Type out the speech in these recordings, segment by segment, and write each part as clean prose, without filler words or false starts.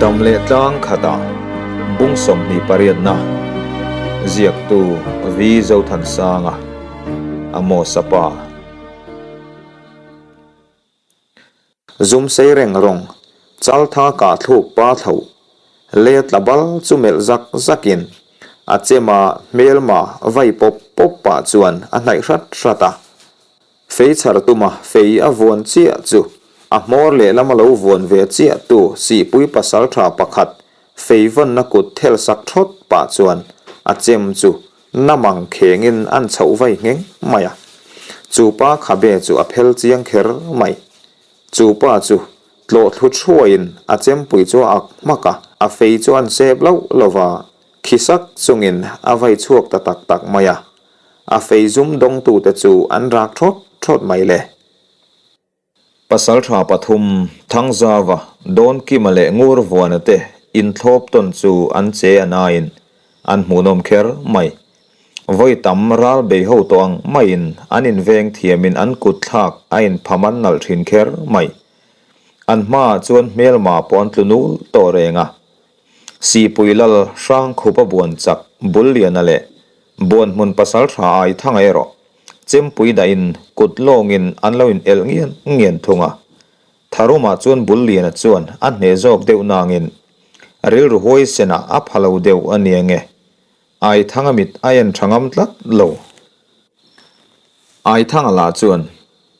Dam leh tlang khatah bung 28na ziaktu V Zothansanga, Amos-a pa. Zum sei reng rawng, Chaltha kah thluk pa thlo, lei a tla bal chu melh zak zakin a chema hmelma vai pawp pawp pah chuan a hnaih hrat hrat a. Fei chhar tuma fei a vuan chiah chu a hmawr lehlam a lo vuan ve chiah tu Sihpui pasaltha pakhat fei vawnna kut thel sak thawt pah chuan a chem chu Namang khengin an chhoh vai ngheng mai a, chu pa khabe chu a phel chiang kher mai. Chu pa chu tlawh thlu thuaiin a chempui chu a ak hmak a, a fei chu an sep loh lo va, khi sak chungin a vai chhuak ta tak tak mai a. A fei zum dawngtute chu an rak thawt thawt mai le. Pasaltha pathum, Thangzava, Dawnkima leh Ngurvuana te inthlawp tawn chu an che a nain an hmuhnawm kher mai. Vawi tam ral bei ho tawh ang maiin an inveng thiamin an kut thlak a inpham an nalh thin kher mai. An hmaah chuan hmelma pawh an tlu nul tawh reng a. Sihpui lal Hrangkhupa buan chak Bulliana leh Buanhmun pasaltha Aithanga erawh Chempui dahin kut lawngin an lo in elh ngian ngian thung a. Tharumah chuan Bulliana chuan a hneh zawk deuh nangin rilru huaisenah a pha lo deuh a nia nge. Aithanga mit a en tha ngam tlat lo. Aithanga lah chuan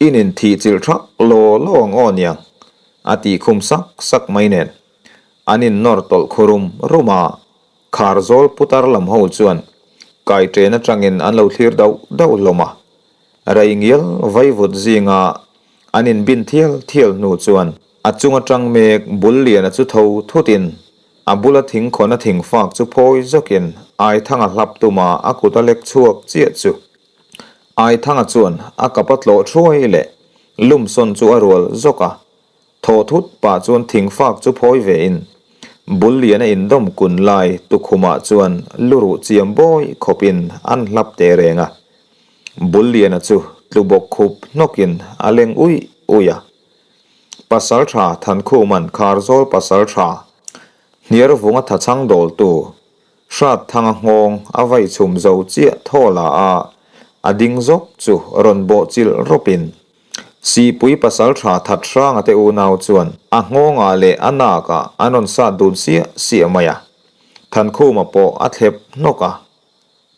in in thih chilh thak law law ang aw niang a tih khum sak sak mai nen an in nawr tawlh khu rum rum a. Kharzawl putar lam ho chuan kai ṭen aṭangin an lo thlir dauh dauh hlawm a, rei ngial vaivut zinga an inbin thial thial hnu chuan a chung aṭang mek bul liana chu tho thutin a bula thing khawna thing fak chu phawi zawkin Aithanga hlap tuma a kut a lek chhuak chiah chu Aithanga chuan a kap a tlawh thuai leh lumsawn chu a rual zawk a. Thaw thut pah chuan thingfak chu phawi ve in bul lian a indawm kun lai tukhumah chuan luruh chiam bawi khawp in an hlap teh reng a. Bul liana chu tlu bawk khup hnawk in a leng uih uih a. Pasaltha Thankhuman Kharzawl pasaltha Hniarvunga thachhang dawltu Hratthanga nghawng a vai chhum zo chiah thaw la a, a ding zawk chu rawn bawh chilh rawp in Sihpui pasaltha that hranga te unau chuan a nghawngah leh a nakah an rawn sat dun siah siah mai a. Thankhuma pawh a thlep hnawk a.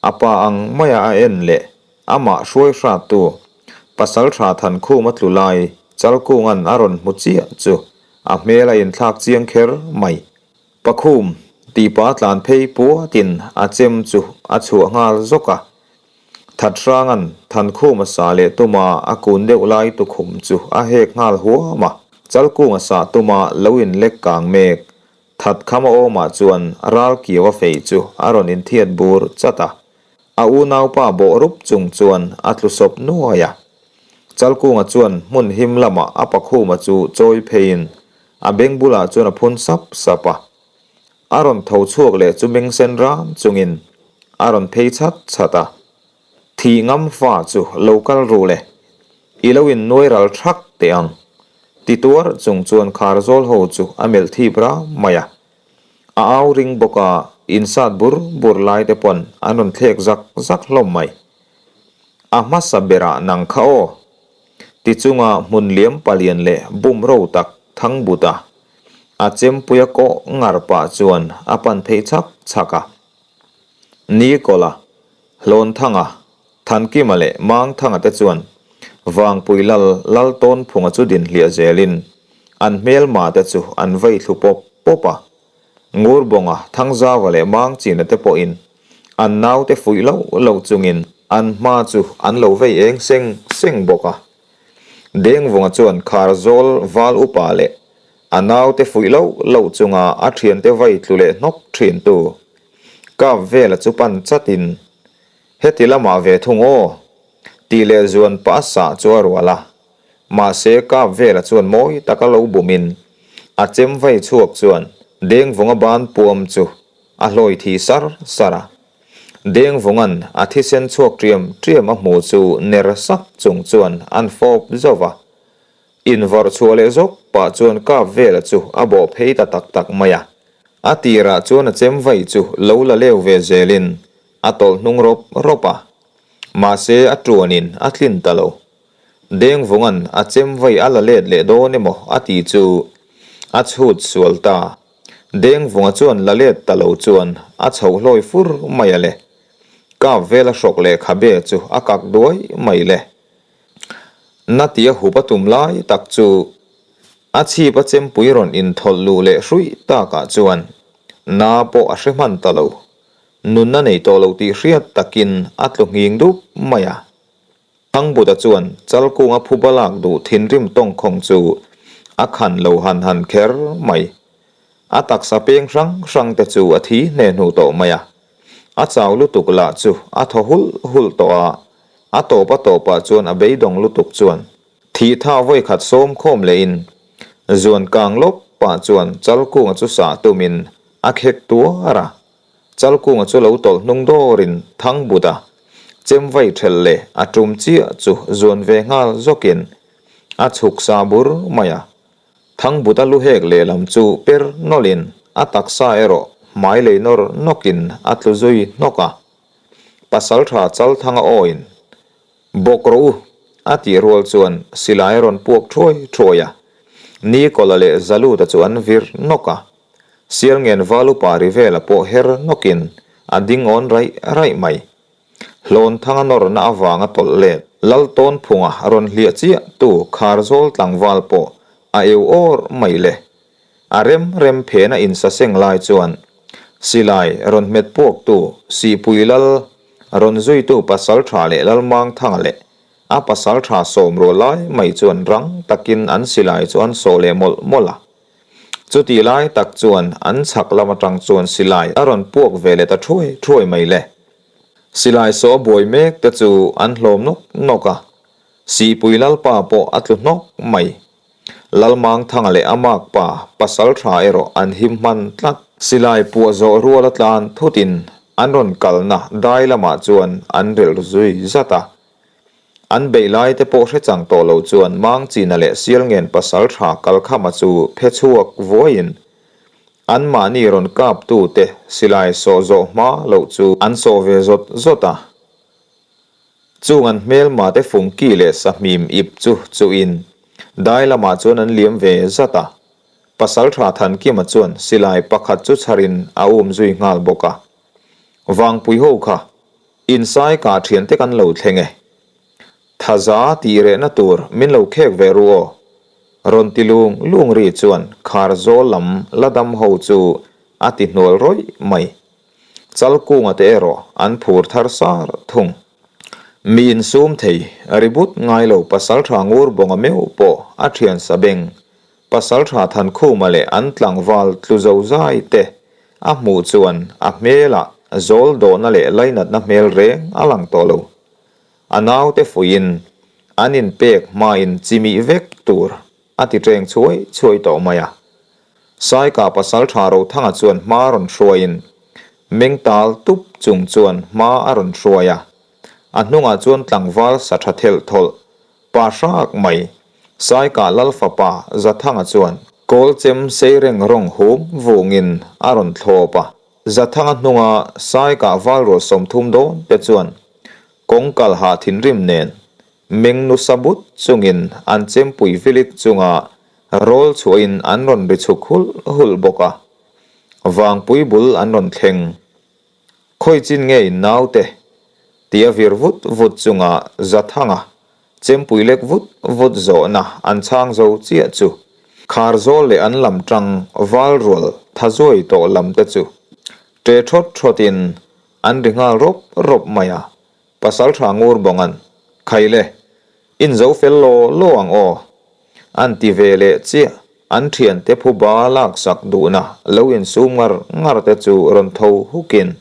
A pa ang maia a en leh amah hruai hrattu pasaltha Thankhuma tlu lai Chalkunga'n a rawn hmu chiah chu a hmel a inthlak chiang kher mai. Pakhum tihpa tlan phei puatin a chem chu a chhuah nghal zawk a. Thathranga'n Thankhuma sa leh tuma a kun deuh lai tukhum chu a hek nghal huam a, Chalkunga sa tuma lo inlek kang mek Thatkhama awmah chuan Ralkiau a fei chu a rawn inthiat bur chat a, a unaupa bawh rup chung chuan a tlu sawp nuai a. Chalkunga chuan hmun him lamah a pakhuma chu chawi pheiin a beng bulah chuan a phun sap sap a. A rawn tho chhuak leh chu meng sen ram chungin a rawn phei chhat chhat a, Thih ngam fa chu lo kal ru le, i lo in nuai ral thak teh ang, ti tuar chung chuan Kharzawl ho chu a melh thip ram mai a. A au ring bawk a, insat bur bur lai te pawn an rawn thlek zak zak hlawm mai. A hmasa berah nang kha aw, ti chunga hmun liam palian leh bum ro tak thang but a, A chempuia kawh ngar pah chuan a pan phei chhak chhak a. Nikola, Hlawnthanga, Thankima leh Mangthanga te chuan Vangpui lal Laltawnphunga chu din hliah zelin an hmelma te chu an vei thlu pawp pawp a. Ngurbawnga, Thangzauva leh Mangchina te pawhin an naute fuih loh loh chungin an hma chu an lo vei eng seng seng bawk a. Dengvunga chuan Kharzawl val upa leh a naute fuih loh loh chunga a thiante vai tlu leh hnawk thin tu kap vela chu pan chatin, Heti lamah ve thung aw! tih leh zuan pah sah chu a rual a. Mahse kap vela chuan mawi taka lo bumin a chem vai chhuak chuan Dengvunga ban puam chu a hlawi thi sar sar a. Dengvunga'n a thisen chhuak ṭiam ṭiam a hmu chu ner sak chung chuan an fawp zauh va. Invawrh chhuah leh zawk pah chuan kap vela chu a bawh phei ta tak tak mai a. A tirah chuan a chem vai chu lo la leu ve zelin a tawlh hnung rawp rawp a. Mahse a tuanin a tlin ta lo. Dengvunga'n a chem vai a la let leh dawn emaw a ti chu a chhut sual ta. Dengvunga chuan la let ta lo chuan a chhoh hlawi fur mai a le. Kap vela hrawk leh khabe chu a kak duai mai le. Na tia hup a tum lai tak chu a chhip a chempui rawn inthawlh luh leh hruih takah chuan na pawh a hre hman ta lo. Nunna nei tawh lo tih hriat takin a tlu nghing dup mai a. Thangbuta chuan Chalkunga phuba lak duh thinrim tawngkhawng chu a khan lo han han kher mai. A taksa peng hrang hrang te chu a thi hne hnu tawh mai a. A chau lutuk lah chu a thaw hulh hulh tawh a, a tawp a tawpah chuan a beidawng lutuk chuan thih tha vawikhat sawm khawm lehin zuan kang lawp pah chuan Chalkunga chu sah tumin a khek tuar a. Chalkunga chu lo tawlh hnung dawrin Thangbuta chem vai thelh leh a tum chiah chu zuan ve nghal zawkin a chhuk sa bur mai a. Thangbuta lu hek lehlam chu per nawlhin a taksa erawh hmai lei nawr nawkin a tlu zui hnawk a. Pasaltha Chalthanga awin, Bawk rawh u! a tih rual chuan silai a rawn puak thuai thuai a. Nikola leh Zaluta chu an vir nawk a. Sialngen Valupa ri vela pawh her nawkin a ding awn raih raih mai. Hlawnthanga nawrna avanga tawlh let Laltawnphunga rawn hliah chiah tu Kharzawl tlangval pawh a eu awr mai le. A rem rem phena insaseng lai chuan silai rawn hmet puak tu Sihpui Lal rawn zuitu Pasaltha leh Lalmangthanga leh a Pasaltha sawmrual lai mai chuan rang takin an silai chu an sawh leh mawlh mawlh a. Chutih lai tak chuan an chhak lam atang chuan silai a rawn puak ve leh ta thuai thuai mai le. Silai saw buai mek te chu an hlawm nawk nawk a, Sihpui Lalpa pawh a tlu hnawk mai. Lalmangthanga leh a makpa pasal tha erawh an him hman tlat. Silai puah zawh rual a tlan thutin an rawn kalna dai lamah chuan an relh zui zat a. An beih lai te pawh hre chang tawh lo chuan Mangchina leh Sialngen pasal tha Kalkhama chu phe chhuak vuaiin anmahni rawn kap tu te silai sawh zawh hma loh chu an sawh ve zawt zawt a. Chung an hmelma te fungki leh sahmim ip chu chuhin dai lamah chuan an liam ve zat a. Pasal tha Thankima chuan silai pakhat chu chharin a um zui nghal bawk a. Vangpui ho kha Insai kah thiante kan lo thleng e. Thaza tih rehna tur min lo khek ve ru aw. Rawn ti lung lung ri chuan khar zawl lam la dam ho chu a ti hnual rawih mai. Chalkunga te erawh an phur thar sar thung. Mi insum thei ribut ngai lo pasaltha ngur bawnga meuh pawh a thian sa beng Pasaltha Thankhuma leh an tlangval tlu zo zai te a hmuh chuan a hmelah zawl dawhna leh lainatna hmel reng a lang tawh lo. A naute fuiin an inpek hmain chimih vek tur a ti ṭeng chhuai chhuai tawh mai a. Saika Pasaltha Rothanga chuan hma rawn hruaiin meng tal tup chung chuan hma a rawn hruai a. A hnungah chuan tlangval sa ṭha thelh thawlh Pa hrak mai, Saika Lal fapa Zathanga chuan Kawlchem seireng rawng hum vungin a rawn thlawp a. Zathanga hnunga Saika valrual 30 dawn te chuan kawng kalha thinrim nen meng nusa but chungin an chempui vilik chunga rawl chhuahin an rawn ri chhuk hulh hulh bawk a. Vangpui bul an rawn thleng. Khawi chin nge in naute? Ti a vir vut vut chunga Zathanga chempui lek vut vut zawhna an chhang zo chiah chu Kharzawl leh an lam tang Valrual thazuai tawh lam te chu ṭe ṭhawt ṭhawtin an ri nghal rawp rawp mai a, Pasalṭha ngur bawnga'n, Khaile, in zo fel law law ang aw! An ti ve leh chiah, an thiante phuba laksak duhna lo insum ngar ngar te chu rawn tho hukin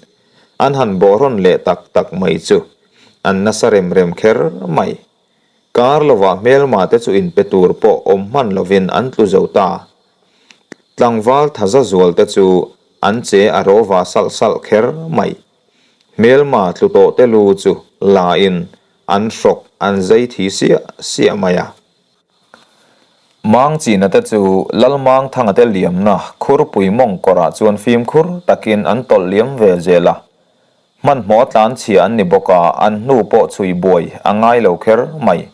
an han bawhrawn leh tak tak mai chu an nasa rem rem kher mai. Kar lovah hmelma te chu inpe tur pawh awm hman lovin an tlu zo ta. Tlangval thaza zual te chu an che a rawva salh salh kher mai. Hmelma tlu tawh te lu chu la in an hrawk an zai thi siah siah mai a. Mangchina te chu Lalmangthanga te liamna khurpui mawng kawrah chuan fimkhur takin an tawlh liam ve zel a. Hmanhmawh tlan chhia an ni bawk a, an hnu pawh chhui buai a ngai lo kher mai.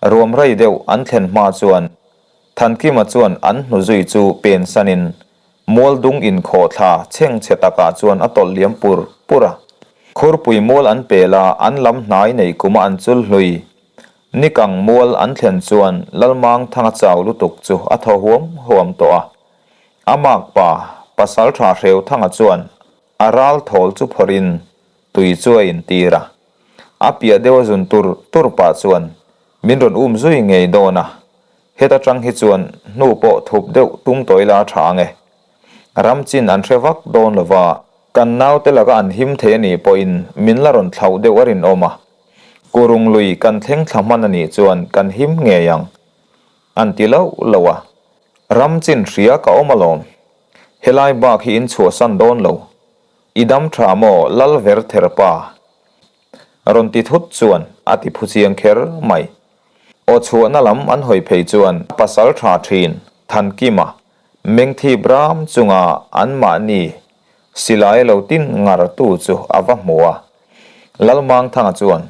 Ruam rei deuh an thlen hma chuan Thankima chuan an hnu zui chu pen sanin Mualdung inkhawhthla chhengchhe takah chuan a tawlh liam pur pur a. Khurpui mual an pel a, an lam hnai nei kuma an chul hlui. Nikang mual an thlen chuan Lalmangthanga chau lutuk chu a thaw huam huam tawh a. A makpa, Pasaltha Hreuthanga chuan a ral thawl chu phawrhin tui chu a intir a. A piah deuh a zun tur tur pah chuan min rawn um zui ngei dawn a, heta tang hi chuan hnu pawh thup deuh tum tawh ila a tha ang e. Ram chin an hre vak dawn lo va, kan naute laka an him thei a nih pawhin min la rawn thlauh deuh a rinawm a. Kurung lui kan thleng thla hman a nih chuan kan him ngei ang. An ti loh loh a. Ram chin hria ka awm alawm. Helai bak hi in chhuahsan dawn lo. I dam tha maw lal ver ther pa? Rawn ti thut chuan a ti phu chiang kher mai. Aw chhuahna lam an hawi phei chuan a pasal tha thin Thankima mengthip ram chunga anmahni silai lo tin ngar tu chu a va hmu a. Lalmangthanga chuan,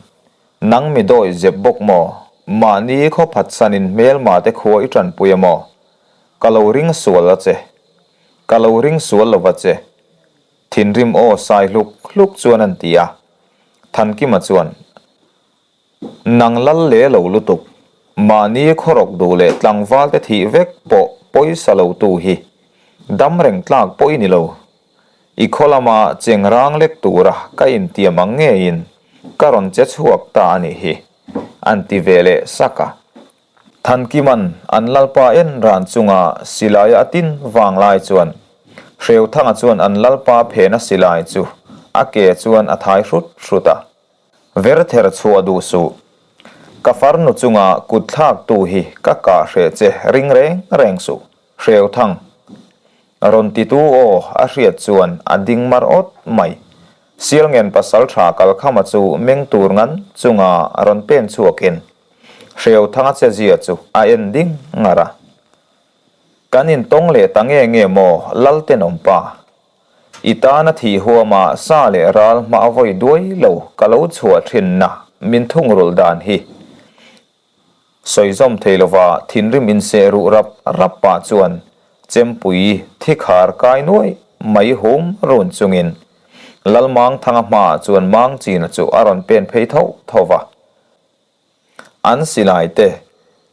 Nang mi dawi zep bawk maw? Mahni khaw phatsanin hmelma te khua i tanpui a maw? Ka lo ring sual a che. Ka lo ring sual lo va che. Thinrim aw sai hluk hluk chuan an ti a. Thankima chuan, Nang lal le lo lutuk, mahni khawrawk duh leh tlangval te thih vek pawh pawisa lo tu hi dam reng tlak pawh i ni lo. I khaw lama cheng rang lek tura ka intiam ang ngeiin ka rawn che chhuak ta a nih hi, an ti ve leh sak a. Thankiman an lalpa en ran chunga silai a tin vang lai chuan Hreuthanga chuan an lalpa phena silai chu a ke chuan a thai hrut hrut a. Verther chhuah duh suh. Ka farnu chunga kut thlaktu hi ka kah hreh che ring reng reng suh. Hreuthang. Rawn titu aw a hriat chuan a ding mar awt mai. Sialngen pasaltha kalkhama chu meng tur ngan chunga rawn pen chhuakin Hreuthanga che zia chu a en ding ngar a. Kan intawng leh ta nge nge maw Lal tenawm pa? I tana thih huama sa leh ral hma a vawi duai lo ka lo chhuah thinna min thungrulh dan hi sawi zawm thei lova thinrim inseh ruh rap rap pah chuan chempui thikhar kai nuai mai hum run chungin Lalmangthanga hmaah chuan Mangchina chu a rawn pen phei tho tho va. An silai te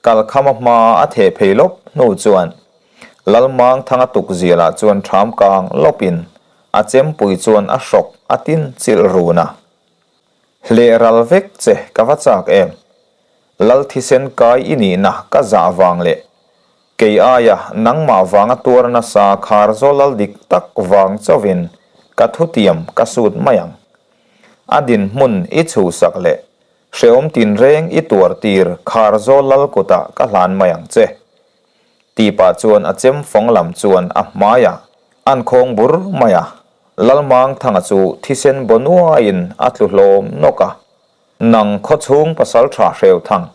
kalkhama hma a theh phei lawp hnu chuan Lalmangthanga tukzialah chuan ṭham kang lawpin a chempui chuan a hrawk a tin chilh run a. Hleh ral vek che ka va chak em? Lal thisen kai i nihna ka zah vang leh kei aia nangmah vanga tuar nasa khar zawl lal dik tak vang chauhin ka thutiam ka sut mai ang. A dinhmun i chhuhsak leh Hreawm tinreng i tuar tir khar zawl lal kutah ka hlan mai ang che. Tih pah chuan a chem fawng lam chuan a hmaiah an khawng bur mai a, Lalmangthanga chu thisen baw nuaiin a tlu hlawm nawk a. Nang khawchhung pasaltha Hreuthang,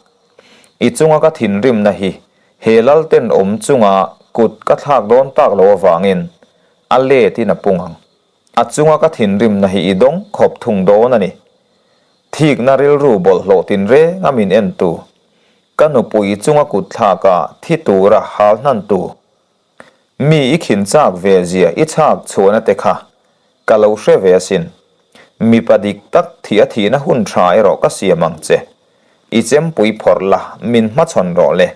i chunga ka thinrimna hi he lal tenawm chunga kut ka thlak dawn tak lo avangin a letin a pung ang. A chunga ka thinrimna hi i dawng khawp thung dawn a ni. Thikna rilru bawlhhlawh tinreng a min entu, ka nupui chunga kut thlaka thi tura hal hnantu, mi i khin chak ve zia i chhak chhuahna te kha ka lo hre ve asin. Mipa dik tak thih a thihna hun tha erawh ka siam ang che. I chempui phawrh la, min hmachhawn rawh le.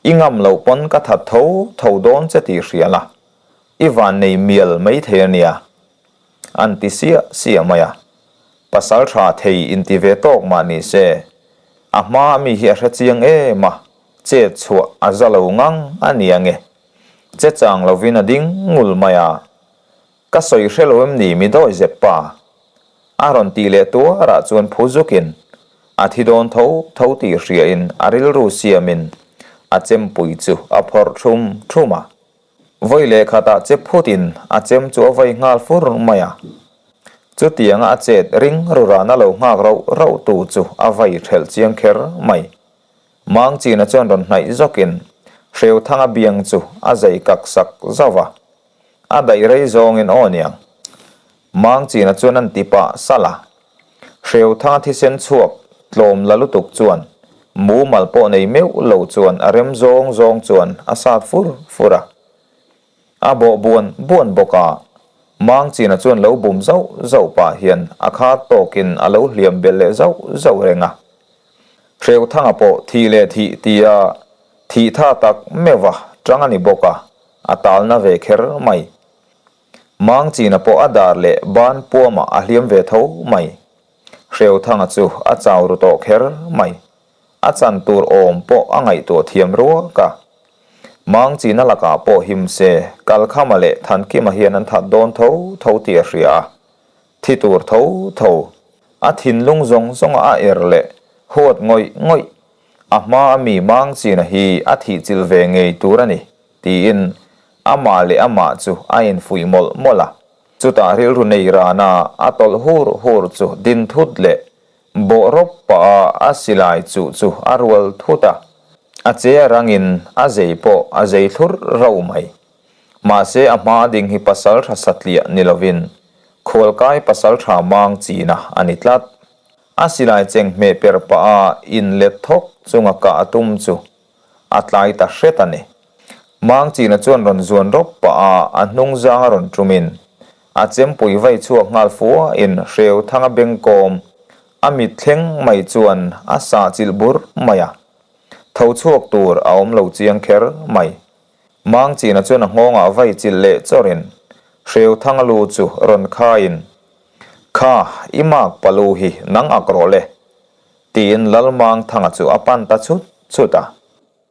I ngam loh pawn ka that tho tho dawn che tih hria la. I van nei mial mai thei a nia, an ti siah siah mai a. Pasal tha thei inti ve tawk mah ni se, a hma mi hi a hre chiang em a, chet chhuah a za lo ngang a nia nge. Che chang lovin a ding ngul mai a. Ka sawi hre lo em ni mi dawi zep pa? A rawn tih leh tuarah chuan phu zukin a thi dawn tho tho tih hriain a rilru siamin a chempui chu a phawrh thum thum a. Vawi leh khatah che phutin a chem chu a vawi nghal fur mai a. Chutianga a chet ring rurana lo nghak rauh rauh tu chu a vawi thelh chiang kher mai. Mangchina chuan rawn hnaih zawkin. Hreuthanga biang chu a zei kak sak zauh va, a daih rei zawngin aw niang. Mangchina chuan an ti pah salh a. Hreuthanga thisen chhuak tlawm la lutuk chuan mumal pawh nei meuh lo chuan a rem zawng zawng chuan a sat fur fur a. A bawh buan buan bawk a, Mangchina chuan lo bum zauh zauh pah hian a khat tawkin a lo hliam belh leh zauh zauh reng a. Hreuthanga pawh thih leh thih tia thih tha tak meuh a tang a ni bawk a, a talna ve kher mai. Mangchina pawh a dar leh ban puamah a hliam ve tho mai. Hreuthanga chu a chau ru tawh kher mai. A chan tur awm pawh a ngaihtuah thiam ruak a. Mangchina lakah pawh him se Kalkhama leh Thankima hian an that dawn tho tho tih a hria a. Thi tur tho tho. A thinlung zawng zawnga a er leh huat ngawih ngawih. A hma a mi Mangchina hi a thihchilh ve ngei tur a ni, tiin amah leh amah chu a infuih mawlh mawlh a. Chutah rilru nei rana a tawlh hur hur chu din thut leh bawh rawp pah a a silai chuh chu a rual thut a. A che a rangin a zei pawh a zei thlur rauh mai. Mahse a hma ding hi pasal tha satliah ni lovin khualkai pasal tha mang china a ni tlat. A silai cheng hmeh per pah a in let thawk chunga kah a tum chu a tlai ta hret a ni. Mang china chuan rawn zuan rawp pah a a hnung zang a rawn ṭumin a chempui vai chhuak nghal fua in hreu thanga bengkawm a mit thleng mai chuan a sah chilh bur mai a. Tho chhuak tur a awm lo chiang kher mai. Mangchina chuan a nghawngah vai chilh leh chawrin Hreuthanga lu chu rawn khaiin, Kha, i mak palu hi nang ak rawh le, tiin Lalmangthanga chu a pan ta chut chut a.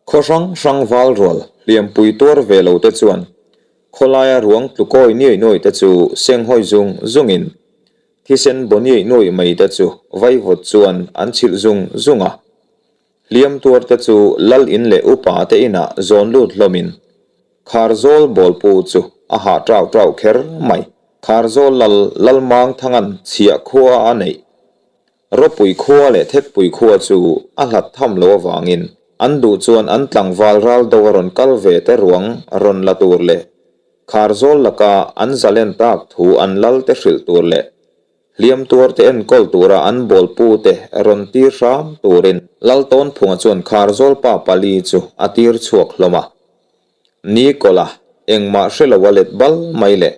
Khaw hrang hrang val rual hliampui tuar ve lo te chuan khawlaia ruang tlu kawi niaih nuaih te chu senghawi zung zungin thisen baw niaih nuaih mai te chu vaivut chuan an chhilh zung zung a. Hliam tuarte chu lal in leh upa te inah zawn lut hlawmin Kharzawl bawlpu chu a hah ṭau ṭau kher mai. Kharzawl lal Lalmangthanga'n chhiah khua a neih. Ropui khua leh Thetpui khua chu a hlat tham lo avangin an duh chuan an tlangval ral do a rawn kal ve te ruang rawn la tur leh Kharzawl laka an zalen tak thu an lal te hrilh tur leh Hliam tuarte enkawl tura an bawlpute rawn tir hram turin Laltawnphunga chuan Kharzawl pa pali chu a tir chhuak hlawm a. Nikola, engmah hre lo a let bal mai leh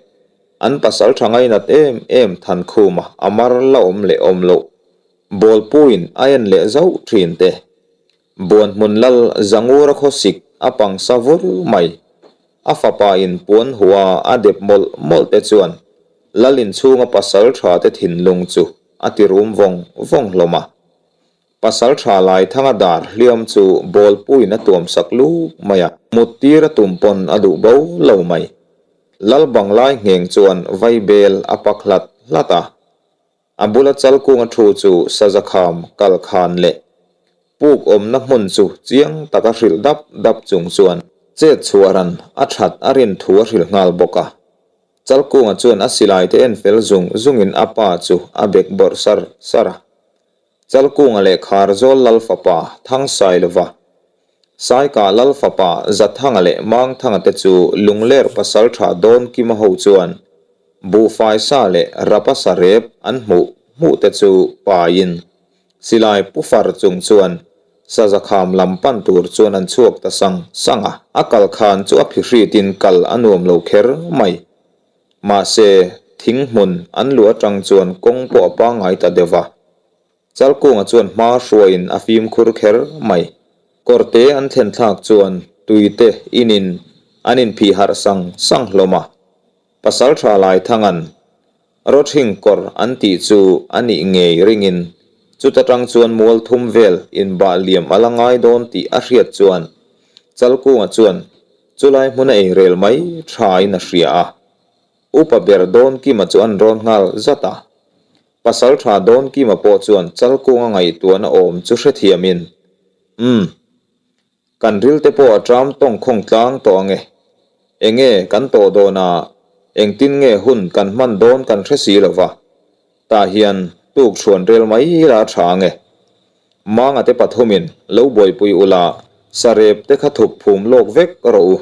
an pasal tha ngainat em em Thankhuma a mar la awm leh awm loh bawlpuin a en leh zauh thin te. Buanhmun lal Zangura khawsik a pangsa vur mai. A fapa in puan hua a dep mawlh mawlh te chuan lal inchhunga pasal tha te thinlung chu a ti rum vawng vawng hlawm a. Pasal tha Laithanga dar hliam chu bawlpuiin a tuam sak luk mai a, mut tir a tum pawn a duh bo lo mai. Lal banglai ngheng chuan vaibel a pak hlat hlat a. A bula chalkunga thu chu Sazakham kal khan leh puk awmna hmun chu chiang taka hrilh dap dap chung chuan chet chhuah ran a that a rin thu a hrilh nghal bawk a. Chalkunga chuan a silai te en fel zung zungin a pa chu a bek bawrh sar sar a. Chalkunga leh Kharzawl Lal fapa Thangsailova, Saika Lal fapa Zathanga leh Mangthanga te chu Lungler pasaltha Dawnkima ho chuan buhfai sa leh rapa sa rep an hmuh hmuh te chu paiin silai pu far chung chuan sazakham lam pan tur chuan an chhuak ta sang sang a. A kal khan chu a phihritin kal a nuam lo kher mai. Mahse, thing hmun an luh atang chuan kawng pawh a pangngai ta deuh va. Chalkunga chuan hma hruaiin a fimkhur kher mai. Kawrte an thlen thlak chuan tuite inin an inphih harh sang sang hlawm a. Pasaltha Laithanga'n Rawthing kawr an tih chu a nih ngei ringin chuta tang chuan mual thum vel inbah liam a la ngai dawn tih a hriat chuan Chalkunga chuan chulai hmuna eirel mai thain a hria a. Upa ber Dawnkima chu an rawn nghal zat a. Pasaltha Dawnkima pawh chuan Chalkunga ngaihtuahna awm chu hrethiamin, Umm. Kan rilte pawh a ṭam tawng khawng tlang tawh ang e. Enge kan tawh dawn a, engtin nge hun kan hman dawn kan hre si lo va. Tah hian tuk chhuan rel mai la a ṭha ang e. Manga te pathumin lo buaipui ula. Sarep te kha thup phum lawk vek rawh u.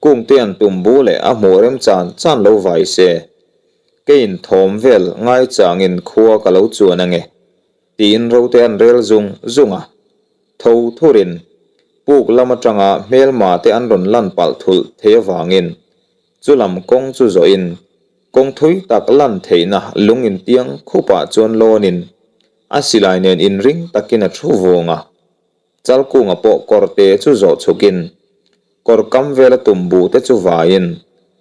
Kungte an tum bu leh a hmuh rem chan chan lo vai se. Keiin thawm vel ngaichangin khua ka lo chuan ange. Tiin rote an rel zung zung a. Tho thurin puk lam atanga hmelma te an rawn lan palh thulh thei avangin chu lam kawng chu zawhin kawng thui tak lan theihna lung intiang khupah chuan lawnin a silai nen inring takin a thu vung a. Chalkunga pawh kawrte chu zawh chhukin kawr kam vela tumbu te chu vaiin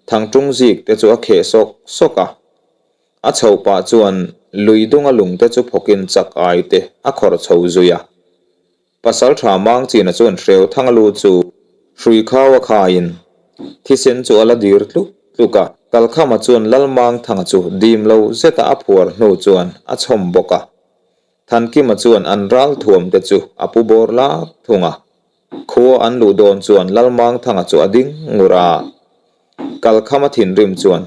thangṭung zik te chu a kheh sawk sawk a. A chhoh pah chuan lui dunga lungte chu phawkin chak ai te a khawrh chho zui a. Pasalṭha Mangchina chuan Hreuthanga lu chu hrui khau a khaiin thisen chu a la dir tluk tluk a. Kalkhama chuan Lalmangthanga chu dim lo zeta a phuar hnu chuan a chhawm bawk a. Thankima chuan an ral thuam te chu a pu bawr lak thung a. Khua an luh dawn chuan Lalmangthanga chu a ding ngur a. Kalkhama thinrim chuan,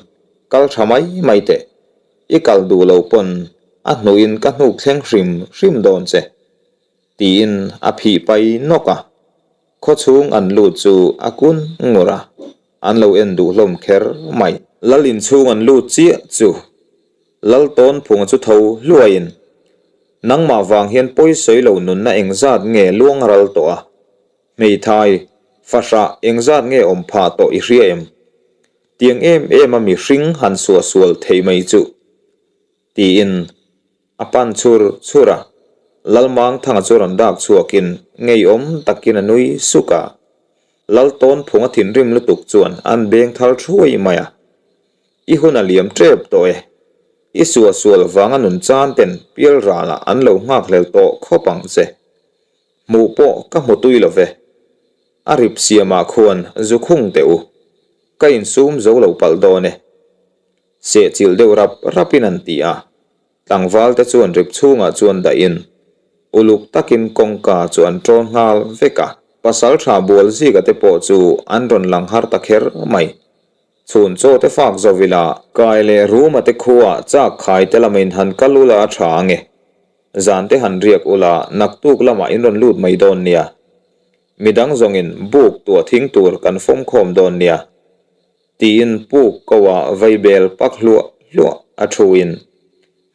Kal tha mai mai teh. I kal duh lo pawn a hnuhin ka hnuk thleng hrim hrim dawn che. Tiin a phih pai nawk a. Khaw chhung an lut chu a kun ngur a, an lo en duh hlawm kher mai. Lal inchhung an lut chiah chu Lal Tawnphunga chu tho hluaiin, Nangmah vang hian pawisawi lo nunna engzat nge luang ral tawh a? Hmeithai, fahrah engzat nge awm phah tawh i hria em? Tiang em em a mihring han suahsual thei mai chu. Tiin a pan chhur chhur a, Lalmangthanga chu rawn dak chhuakin ngeiawm takin a nui suk a. Laltawnphunga thinrim lutuk chuan an beng thal thuai mai a, I hun a liam tep tawh e. I suahsual vanga nun chan ten pialralah an lo nghakhlel tawh khawp ang che. Hmuh pawh ka hmu tui lo ve. A rip siamah khuan zu khung teh u. Ka insum zo lo palh dawn e. Sehchilh deuh rap rapin an ti a, tlangval te chuan rip chhungah chuan dahin uluk takin kawngka chu an ṭawn nghal vek a. Pasalṭha Bualzika te pawh chu an rawn lang har ta kher mai. Chhun chaw te fak zo ila. Kai leh Ruma te khuaah chak khai te lamin han kal ula a ṭha ange. Zan te han riak ula naktuk lamah in rawn lut mai dawn nia. Midang zawngin buk tuah thing tur kan fawmkhawm dawn nia. Tiin puk ko ah vaibel pak hluah hluah a thu in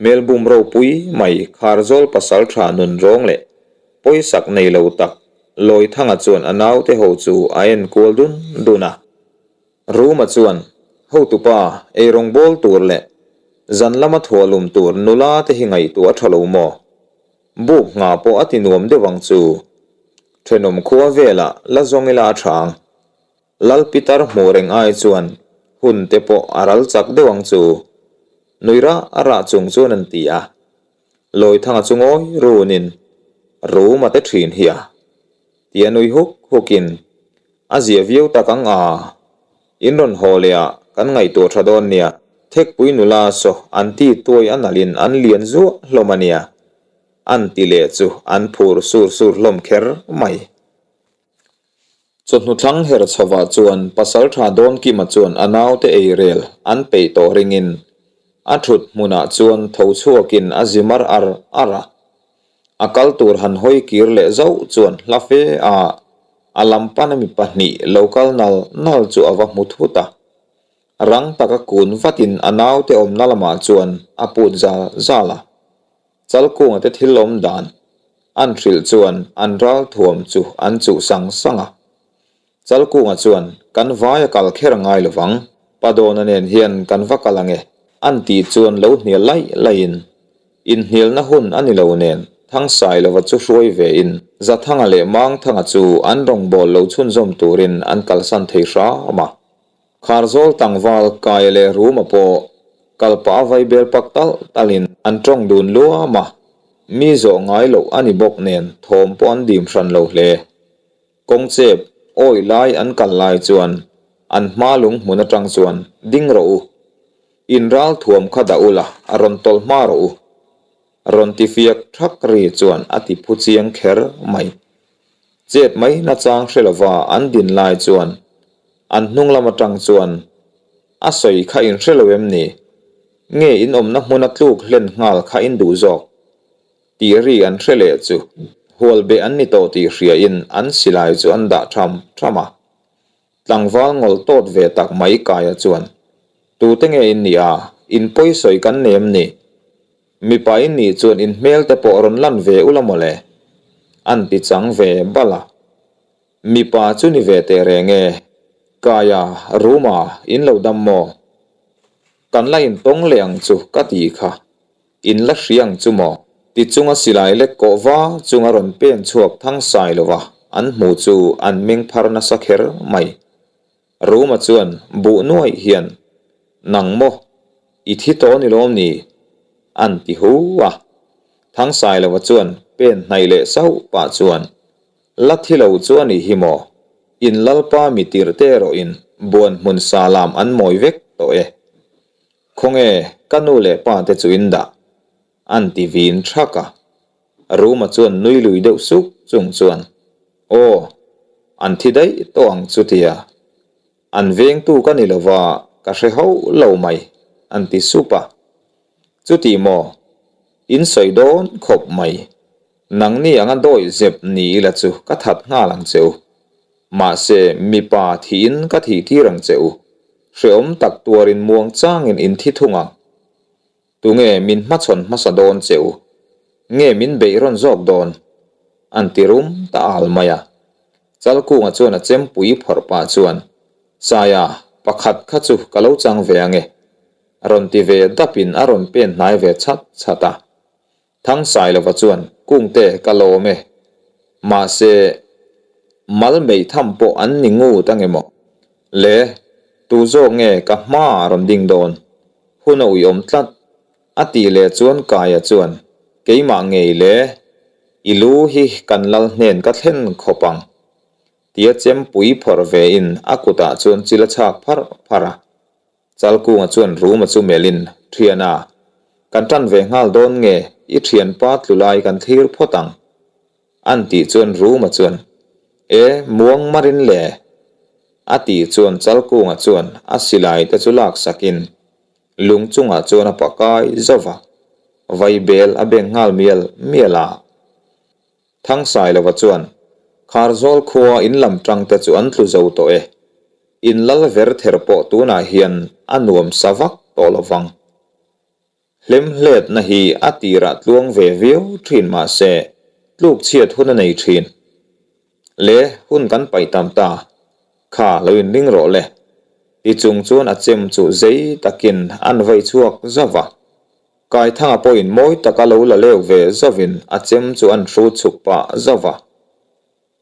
hmelbum ropui mai Kharzawl pasaltha nun rawng leh pawisak nei lo tak Lawithanga chuan a naute ho chu a en kual dun dun a. Ruma chuan, Hotupa, eirawng bawl tur leh zan lama thuahlum tur nula te hi ngaihtuah a tha lo maw? Buk ngah pawh a ti nuam deuh ang chu. Thenawm khua velah la zawng ila a tha ang. Lal Pitar hmuh reng ai chuan hun te pawh a ral chak deuh ang chu. Nui rah rah chung chuan an ti a. Lawithanga chu ngawi runin rum a te thin hi a ti a nui huk hukin a zia viau tak ang a. In rawn haw leh ah kan ngaihtuah tha dawn nia. Thekpui nula saw an ti tuai a nalhin an lian zuah hlawm a nia. An ti leh chu an phur sur sur hlawm kher mai. Chawhnu thlang her chhovah chuan Pasalṭha Dawnkima chuan a naute ei rel an peih tawh ringin a ṭhut hmunah chuan tho chhuakin a zi mar ar ar a. A kal tur han hawi kir leh zauh chuan hla fe a a lam pana mi pahnih lo kal nal nal chu a va hmu thut a. Rang taka kun vatin a naute awmna lamah chuan a put zal zal a. Chalkunga te thil awm dan an hrilh chuan an ral thuam chu an chuh sang sang a. Chalkunga chuan, Kan vai a kal kher ngai lo vang, Padawna nen hian kan va kal ang e, an tih chuan lo hnial laih laihin, Inhnialna hun a ni lo nen, Thangsailova chu hruai vein Zathanga leh Mangthanga chu an rawngbâwl lo chhunzawm turin an kalsan thei hram a. Kharzawl tlangval Kaia leh Ruma pawh kalpah a vaibel pak talh talhin an tawng dun luam a, mi zawh ngai loh a ni bawk nen thawm pawh an dim hran lo hle. Kawngchep awih lai an kal lai chuan an hma lung hmun atang chuan ding rawh u, in ral thuam kha dah ula a rawn tawlh hma rawh u, rawn ti fiak thak ri chuan a ti phu chiang kher mai. Chet mai nachang hre lova an din lai chuan An hnung lam atang chuan a sawi kha in hre lo em ni? Nge in awmna hmuna tluk hlen nghal kha in duh zawk? tih ri an hre leh chu. hual beh an ni tawh tih hriain an silai chu an dah tham tham a. Tlangval ngawlh tawt ve tak mai Kaia chuan, Tute nge in nih a, in pawisawi kan nei em ni? Mipa in nih chuan in hmel te pawh rawn lan ve ula mawle? An ti chang ve bal a. Mipa chu ni ve teh reng e, Kaia, Ruma, in lo dam maw? Kan la intawng leh ang chu ka ti kha. In la hria ang chu maw? Ti chunga silai lek kawh va chunga rawn pen chhuak thang sai lova an hmu chu an meng phar nasa kher mai. Ruma chuan buh nuaih hian, Nang maw? I thi tawh ni lawm ni? An ti hu a. Thangsailova chuan pen hnaih leh sauh pah chuan, La thi lo chu a nih hi maw? In lalpa mi tirh te erawhin buan hmun sa lam an mawi vek tawh e. Khawnge ka nu leh pa te chu in dah? An ti vin thak a. Ruma chuan nui lui deuh suk chung chuan, Aw, an thi daih tawh ang chu tia. An vengtu ka ni lova ka hre hauh lo mai, an ti sup a. Chuti maw? In sawi dawn khawp mai. Nangni anga dawih zep ni ila chu ka that nghal ang che u. Mahse, mipa thiin ka thih tir ang che u. Hreawm tak tuarin muang changin in thi thung ang. Tunge min hmachhawn hmasa dawn che u? Nge min beih rawn zawk dawn? An ti rum ta al mai a. Chalkunga chuan a chempui phawrh pah chuan, Saia, pakhat kha chu ka lo chang ve ange. Rawn ti ve dapin a rawn pen hnai ve chhat chhat a. Thangsailova chuan, Kungte, ka lawm e. Mahse, mal meih tham pawh an ni ngut ange maw? Le, tu zawk nge ka hmaah rawn ding dawn? Hun a uiawm tlat. A tih leh chuan Kaia chuan, Keimah ngei le, i lu hi kan lal hnen ka thlen khawp ang. Tia chempui phawrh vein a kutah chuan chil a chhak pharh pharh a. Chalkunga chuan Ruma chu melhin, Thiana, kan tan ve nghal dawn nge i thianpa tlu lai kan thlir phawt ang? An tih chuan Ruma chuan, E, muang marin le! A tih chuan Chalkunga chuan a silai te chu laksakin lung chungah chuan a pakai zauh a, vaibel a beng nghal mial mial a. Thangsailova chuan, Kharzawl khua in lam tangte chu an tlu zo tawh e. In lal ver ther pawh tunah hian a nuam sa vak tawh lo vang. Hlemhletna hi a tirah tluang ve viau thin mah se, tluk chhiat hun a nei thin. Le, hun kan paih tam ta. Kha, lo inring rawh le. Ti chung chuan a chem chu zei takin an vei chhuak zauh a. Kaithanga pawhin mawi taka lo la leu ve zauhin a chem chu an hrut chhuk pah zauh a.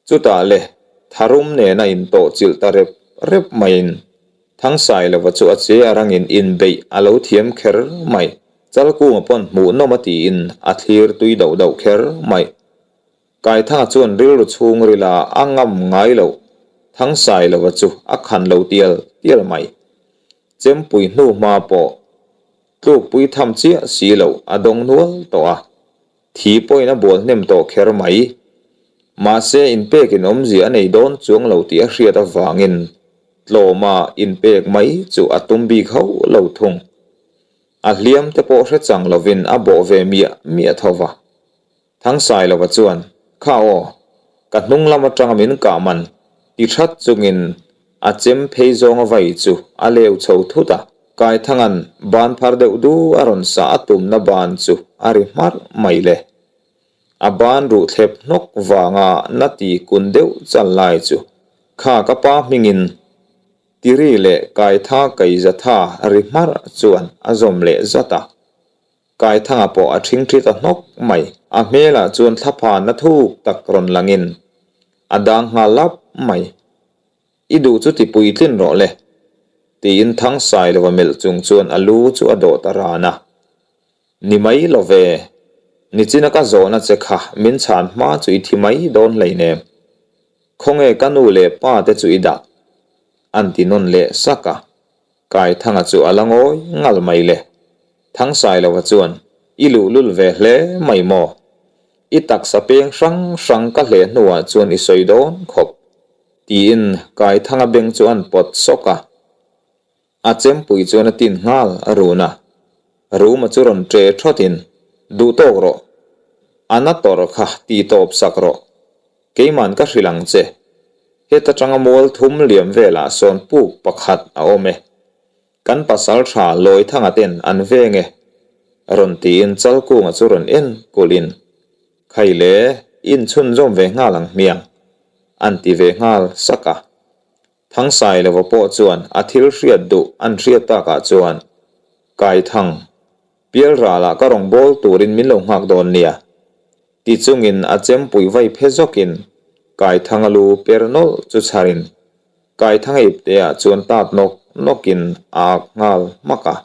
Chutah le, tharum nena intawh chilh ta rep rep maiin Thangsailova chu a che a rangin inbeih a lo thiam kher mai. Chalkunga pawn hmuhnawm a tiin a thlir tui dauh dauh kher mai. Kaithanga chuan rilru chhungrila a ngam ngai loh Thangsailova chu a khan lo tial tial mai. Chempui hnu hma pawh tlukpui tham chiah si loh a dawng nual tawh a. Thi pawhin a bual hnem tawh kher mai. Mahse, inpekin awmzia a nei dawn chuang lo tih a hriat avangin tlawma inpek mai chu a tum bik hauh lo thung. A hliam te pawh hre chang lovin a bawh ve miah miah tho va. Thangsailova chuan, Kha aw, ka hnung lam atanga min kah man ti that chungin A chem phei zawnga vai chu a leu chho thut a, Kaithanga'n ban phar deuh du a rawn sah a tumna ban chu a ri hmarh mai le. A ban ruh thlep hnawk vanga na ti kun deuh chal lai chu kha ka pa hmingin Tiri leh Kaitha Kaizatha ri hmarh chuan a zawm leh zat a. Kaithanga pawh a ṭhingṭhi ta hnawk mai. A hmelah chuan thlaphanna thuk tak rawn langin a dang nghal lap mai. I duh chu ti puitlin rawh le, tiin Thangsailova melh chung chuan a lu chu a dawh ta ran a. Ni mai lo ve, nichina ka zawhna che kha min chhan hma chu i thi mai dawn hleinem. Khawnge ka nu leh pa te chu i dah? An ti nawn leh sak a. Kaithanga chu a la ngawi ngal mai le. Thangsailova chuan, I luhlul ve hle mai maw? I taksa peng hrang hrang ka hleh hnuah chuan i sawi dawn khawp. Tiin Kaithanga beng chu an pawt sawk a. A chempui chuan a tin nghal a run a. Ruma chu rawn ṭe ṭhawtin, Duh tawk rawh. A na tawrh kha ti tawp sak rawh. Keiman ka hrilh ang che. Heta tanga mual thum liam velah sawn puk pakhat a awm e. Kan pasal tha Lawithanga ten an veng e. Rawn tiin Chalkunga chu rawn en kulhin, Khai le, in chhunzawm ve nghal ang hmiang, an ti ve nghal sak a. Thangsailova pawh chuan a thil hriat duh an hriat takah chuan, Kaithang, Pialralah ka rawn bawl turin min lo nghak dawn nia, ti chungin a chempui vai phe zawkin Kaithanga lu per nawlh chu chharin Kaithanga ipteah chuan tat nawk nawkin a ak nghal hmak a.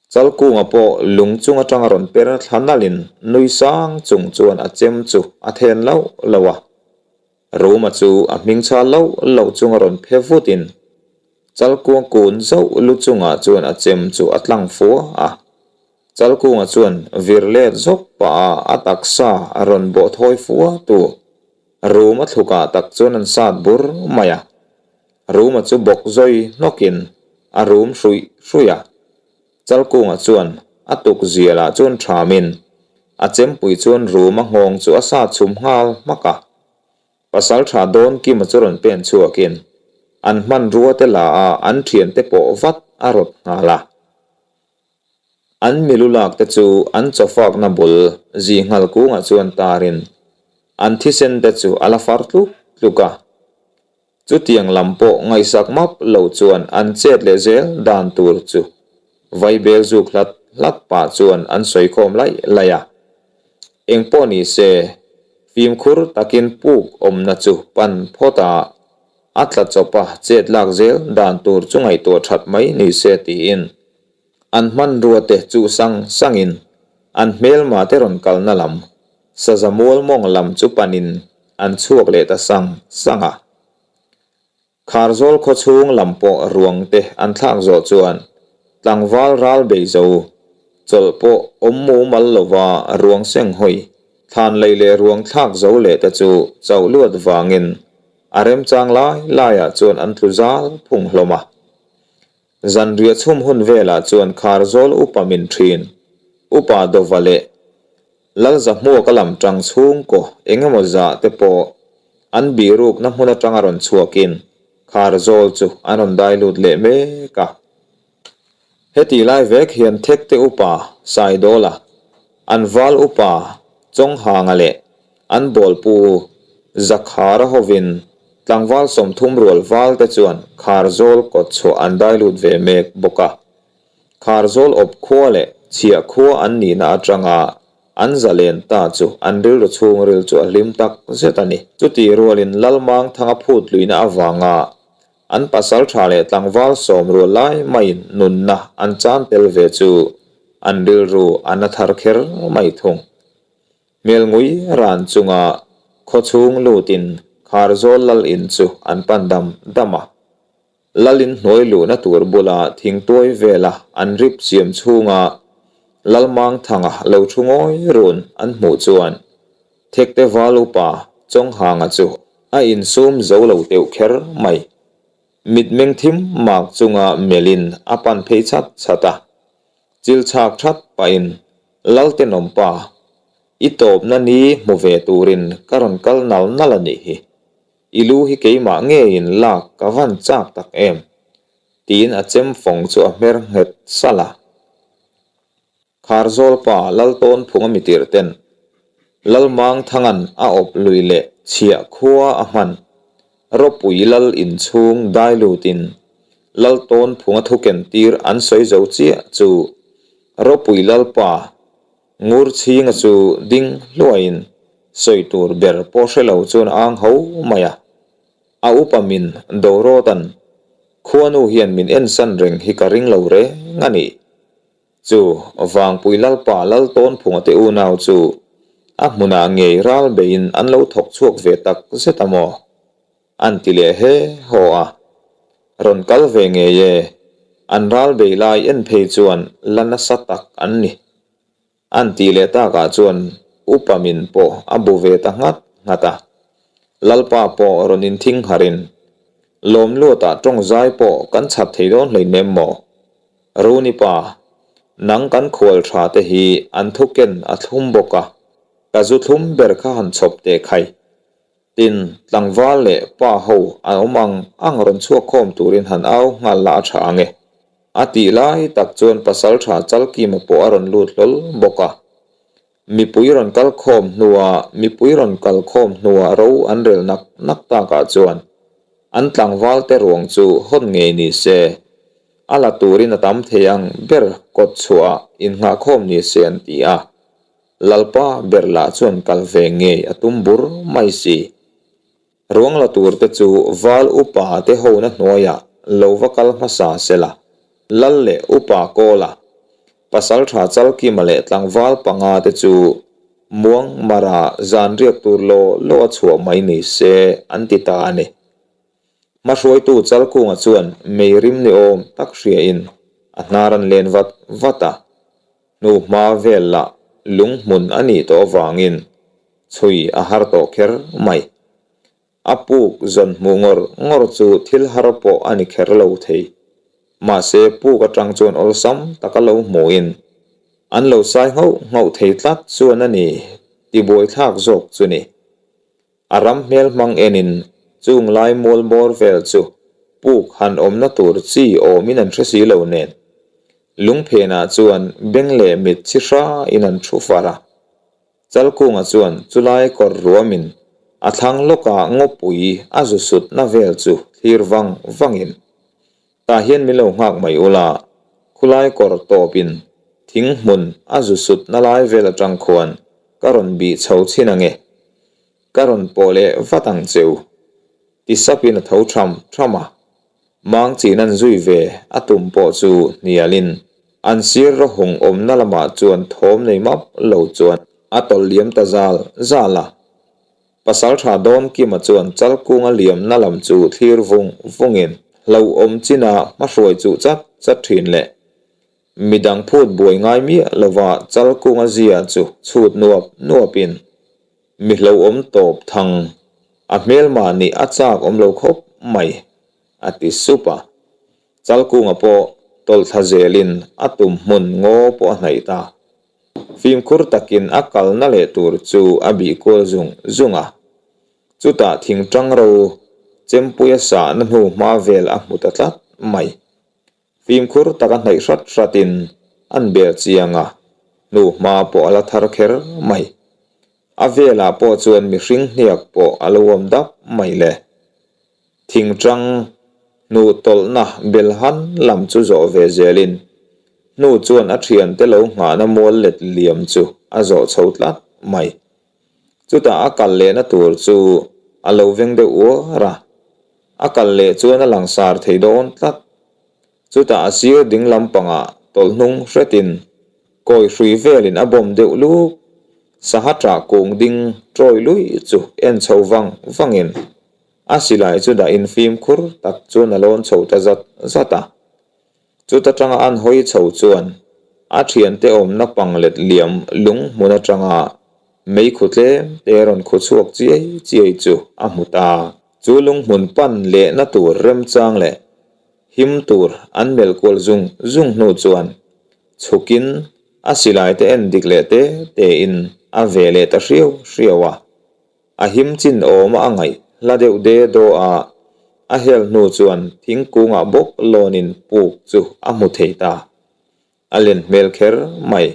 Chalkunga pawh lung chung atanga rawn per thla nalhin nui sang chung chuan a chem chu a then lauh lauh a. Ruma chu a hming chhal loh loh chunga rawn phe vutin Chalkuang kun zauh lu chungah chuan a chem chu a tlang fua a. Chalkunga chuan vir let zawk pah a a taksa a rawn bawh thawi fua tu Ruma thlukah tak chuan an sat bur mai a. Ruma chu bawk zawi hnawkin a rum hruih hruih a. Chalkunga chuan a tuk zialah chuan thamin a chempui chuan Ruma nghawng chu a sat chhum nghal hmak a. Pasal tha dawn Kima chu rawn pen chhuakin an hmanrua te la a an thiante pawh vat a rawt nghal a. An milu lak te chu an chawfakna bul zinghal kungah chuan tarin an thisen te chu a la far tluk tluk a. Chutiang lam pawh ngaihsak map lo chuan an chet leh zel dan tur chu vaibel zuk hlat hlat pah chuan an sawi khawm laih laih a. Eng pawh ni se, fimkhur takin puk awmna chu pan phawt a, a tla chawp a chet lak zel dan tur chu ngaihtuah that mai ni se tiin an hmanrua te chuh sang sangin an hmelma te rawn kalna lam saza mual mawng lam chu panin an chhuak leh ta sang sang a. Kharzawl khawchhung lam pawh ruang te an thlak zawh chuan tlangval ral bei zo chawlh pawh awm mumal lova ruang seng hawi thlan lei leh ruang thlak zo leh te chu chauh luat vangin a remchang lai laiah chuan an tlu zal phung hlawm a. Zanriah chhum hun velah chuan Kharzawl upa min thin, Upa Dova leh Lalzahmuaka lam tang chhungkaw eng emaw zah te pawh an bihrukna hmun atanga rawn chhuakin Kharzawl chu an rawn dai lut leh mek a. Heti lai vek hian Thekte upa Saidawla, an val upa Chawnghanga leh An bawlpu Zakhara hovin tlangval 30 rual val te chuan Kharzawl kawt chhuah an dai lut ve mek bawk a. Kharzawl awp khua leh chhiah khua an nihna atanga an zalen ta chu an rilru chhungril chu a hlim tak zet a ni. Chutih rualin Lalmangthanga phut luihna avanga an pasal tha leh tlangval 10 rual lai maiin nunna an chan tel ve chu an rilru a na thar kher mai thung. Hmel ngui ran chunga khawchhung lutin Kharzawl lal in chu an pan dam dam a. Lal in hnuai luhna tur bula thingtuai vela an rip siam chhunga Lalmangthanga lo thu ngawi run an hmuh chuan Thekte val upa Chawnghanga chu a insum zo lo teuh kher mai. Mitmeng thim mak chunga melhin a pan phei chhat chhat a. Chil chhak that pahin Laltenawmpa, i tawpna ni hmu ve turin ka rawn kal nal nal a nih hi. I lu hi keimah ngeiin lak ka van chak tak em? tiin a chem fawng chu a hmer nghet salh a. Kharzawlpa Laltawnphunga mitirh ten Lalmangthanga'n a awp lui leh chhiah khua a hman Ropui Lal inchhung dai lutin Laltawnphunga thuken tir an sawi zo chiah chu Ropui Lalpa Ngurchhinga chu ding hluaiin sawi tur ber pawh hre lo chuan a ang ho mai a. A upa min Dorawta'n khuanu hian min ensan reng hi ka ring lo reng a ni. Chu Vangpui Lalpa Laltawnphunga te unau chu a hmunah ngei ral beiin an lo thawk chhuak ve tak zet a maw? An ti leh he haw a. Rawn kal ve ngei e, an ral bei lai en phei chuan la nasa tak an ni. An tih leh takah chuan upa min pawh a bu ve ta nghat nghat a. Lalpa pawh rawn inthing harin, Lawmluatah tawng zai pawh kan chhat thei dawn hleinem maw? Runi pa, nang kan khual tha te hi an thuken a thlum bawk a. Ka zu thlum ber kha han chhawp teh khai. Tin, tlangval leh pa ho an awm ang ang rawn chhuak khawm turin han au nghal la a tha ang e. A tih lai tak chuan pasaltha Chalkima pawh a rawn lut hlawl bawk a. Mipui rawn kal khawm hnua mipui rawn kal khawm hnua ro an rel nak nak takah chuan an tlangval te ruang chu hawn ngei ni se, a la turin a tam thei ang ber kawt chhuahah innghahkhawm ni se an ti a. Lalpa ber lah chuan kal ve ngei a tum bur mai si. Ruang la tur te chu val upa te hona hnuaiah lo va kal hmasa se la, Lal leh upa Kawla, Pasaltha Chalkima leh tlangval panga te chu Muang Mara zan riak tur law law a chhuah mai ni se an ti ta a ni. Hmahruaitu Chalkunga chuan mei rim ni awm tak hriain a hnar an len vat vat a, hnuhma vel lah lung hmun a nih tawh avangin chhui a har tawh kher mai. A puk zawn hmuh ngawr ngawr chu thil har pawh a ni kher lo thei. Mahse puk atang chuan awlsam taka lo hmuhin an lo sai nghauh nghauh thei tlat chuan a ni tibuaithlak zawk chu ni. A ram hmel hmang enin chung lai mual bawr vel chu puk han awmna tur chi awmin an hre si lo nen. Lungphenah chuan beng leh mit chi hrain an thu far a. Chalkunga chuan chulai kawr ruamin a thlang lawkah ngawpui a zu sutna vel chu thlir vang vangin, Tah hian min lo nghak mai ula, khulai kawr tawpin thing hmun a zu sutna lai vel atang khuan ka rawn bih chho chhin ange, ka rawn pawh leh vat ang cheu, ti sapin a tho tham tham a. Mang chin an zui ve a tum pawh chu hnialin an sir rawhung awmna lamah chuan thawm nei map lo chuan a tawlh liam ta zal zal a. Pasaltha Dawnkima chuan Chalkunga liamna lam chu thlir vung vungin hlauhawm china hmahruai chuh chat chat thin leh midang phut buai ngai miah lova Chalkunga zia chu chhut nuap nuapin Mi hlauhawm tawp thang, a hmelmah nih a chak awm lo khawp mai, a ti sup a. Chalkunga pawh tawlh thla zelin a tum hmun ngaw pawh a hnaih ta. Fimkhur takin a kalna leh tur chu a bih kual zung zung a. Chutah thingtang ro chempuia sahna hnu hma vel a hmu ta tlat mai. Fimkhur taka hnaih hrat hratin an bel chiang a, hnuhma pawh a la thar kher mai. A velah pawh chuan mihring hniak pawh a lo awm dap mai le. Thingtang hnuh tawlhna bel han lam chu zawh ve zelin hnu chuan a thiante lo nghahna mual let liam chu a zawh chho tlat mai. Chutah a kal lehna tur chu a lo veng deuh uar a, a kal leh chuan a langsar thei dawn tlat. Chutah a sir ding lampangah tawlh hnung hretin kawi hrui velin a bawm deuh luk. Saha ṭah kung ding ṭawi luih chu en chho vang vangin a silai chu dahin fimkhur tak chuan a lawn chho ta zat zat a. Chuta tanga an hawi chho chuan a thiante awmna pang let liam lung hmun atanga meikhu tlem te rawn khu chhuak chiai chiai chu a hmu ta. Chu lung hmun pan lehna tur remchang leh him tur an melh kual zung zung hnu chuan chhukin a silai te en dik leh te tein a ve leh ta hriau hriau a. A him chin awma a ngaih hla deuh de daw a, a hel hnu chuan thingkungah bawk lawnin puk chu a hmu thei ta. A len hmel kher mai.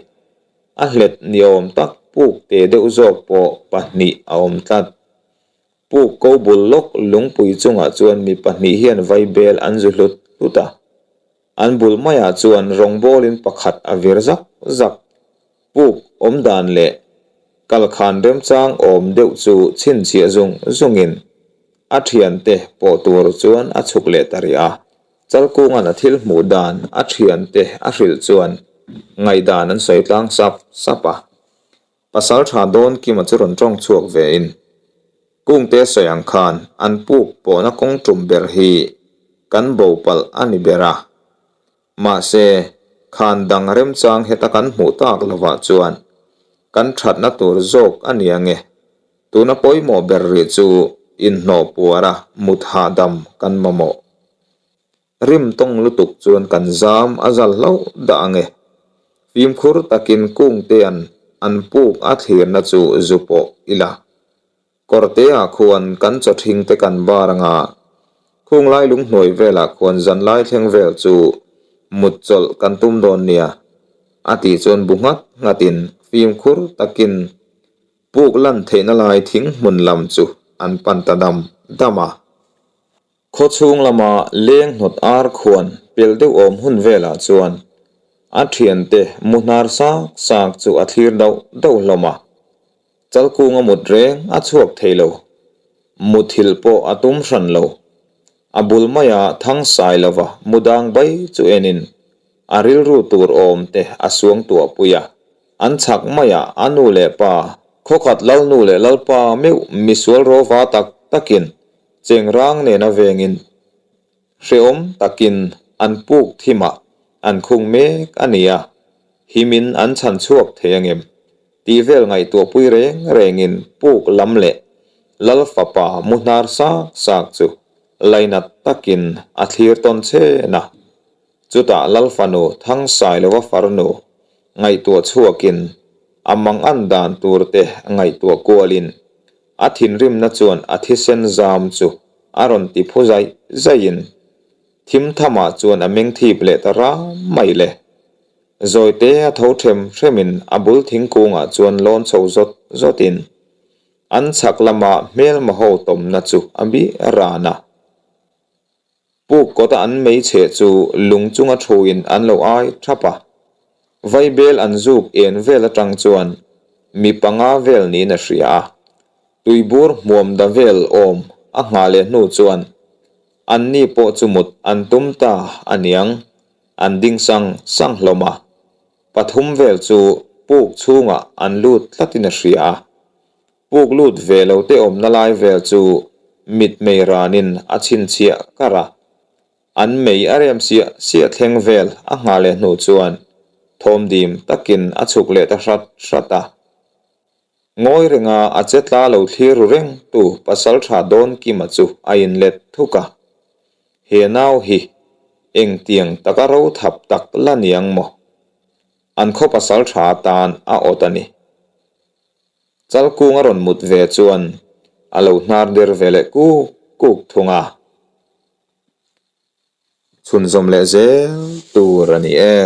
A hlet ni awm tak puk te deuh zawk pawh pahnih a awm tlat. Puk ko bul lawk lungpui chungah chuan mi pahnih hian vaibel an zu hlut hlut a. An bul maiah chuan rawngbawlin pakhat a vir zak zak. Puk awm dan leh kalkhan remchang awm deuh chu chhinchhiah zung zungin a thiante pawh tur chuan a chhuk leh ta rih a. Chalkunga'n a thil hmuh dan a thiante a hrilh chuan ngaihdan an sawi tlang sap sap a. Pasal tha dawn Kima chu rawn tawng chhuak vein, Kungte sawi ang khan an puk pawhna kawng tum ber hi kan bo palh a ni ber a. Mahse, khan dang remchang heta kan hmuh tak lovah chuan kan thatna tur zawk a ni ange. Tuna pawimawh ber rih chu inhnawh puara mut hahdam kan mamawh. Rim tawng lutuk chuan kan zam a zal hlauh dah ang e. Fimkhur takin Kungtea'n an puk a thlirna chu zu pawh ila. Kawrteah khuan kan chaw thing te kan bar anga khunglai lunghnuai velah khuan zanlai thleng vel chu mut chawlh kan tum dawn nia a tih chuan bu nghat nghatin fimkhur takin puk lan theihna lai thing hmun lam chu an pan ta dam dam a. Khaw chhung lama leng hnawt ar khuan pel deuh awm hun velah chuan a thiante mu hnar sak sak chu a thlir dauh dauh hlawm a. Chalkunga mut reng a chhuak thei lo. Muthilh pawh a tum hran lo. A bul maia thang sai lova mu dang bai chu enin a rilru tur awm te a suang tuah pui a. An chhak maiah a nu leh pa, khawkhat lalnu leh lalpa meuh misual rawva tak takin chengrang nena vengin hrehawm takin an puk thimah an khung mek a ni a, himin an chhan chhuak thei angem? Tih vel ngaihtuahpui reng rengin puk lam leh Lal fapa mu hnar sak sak chu lainat takin a thlir tawn chhen a. Chutah Lal fanu Thangsailova farnu ngaihtuah chhuakin a mangan dan tur te ngaihtuah kualin a thinrimna chuan a thisen zam chu a rawn ti phu zaih zaihin thim thamah chuan a meng thip leh ta ram mai le. Zawite a tho ṭhem hremin a bul thingkungah chuan lawn chho zawt zawtin an chhak lama hmelma ho tawmna chu a bih ran a. Puk kawta an mei chheh chu lung chunga thuin an lo ai thap a. Vaibel an zuk en vel atang chuan mi panga vel niin a hria a. Tuibur hmuam da vel awm a nghah leh hnu chuan anni pawh chu mut an tum ta a niang. An ding sang sang hlawm a, pathum vel chu puk chhungah an lut tlatin a hria a. Puk lut ve lo te awmna lai vel chu mitmei ranin a chhinchhiah kar a. An mei a rem siah siah thleng vel a nghah leh hnu chuan thawmdim takin a chhuk leh ta hrat hrat a. Ngawi renga a che tla lo thlir ru reng tu pasaltha Dawnkima chu a inlet thuk a. He nau hi engtiang taka ro thap tak la niang maw? An khaw pasaltha atan a awt a ni. Chalkung a rawn mut ve chuan a lo hnar der ve leh kuk kuk thung a. Chhunzawm leh zel tur a ni e.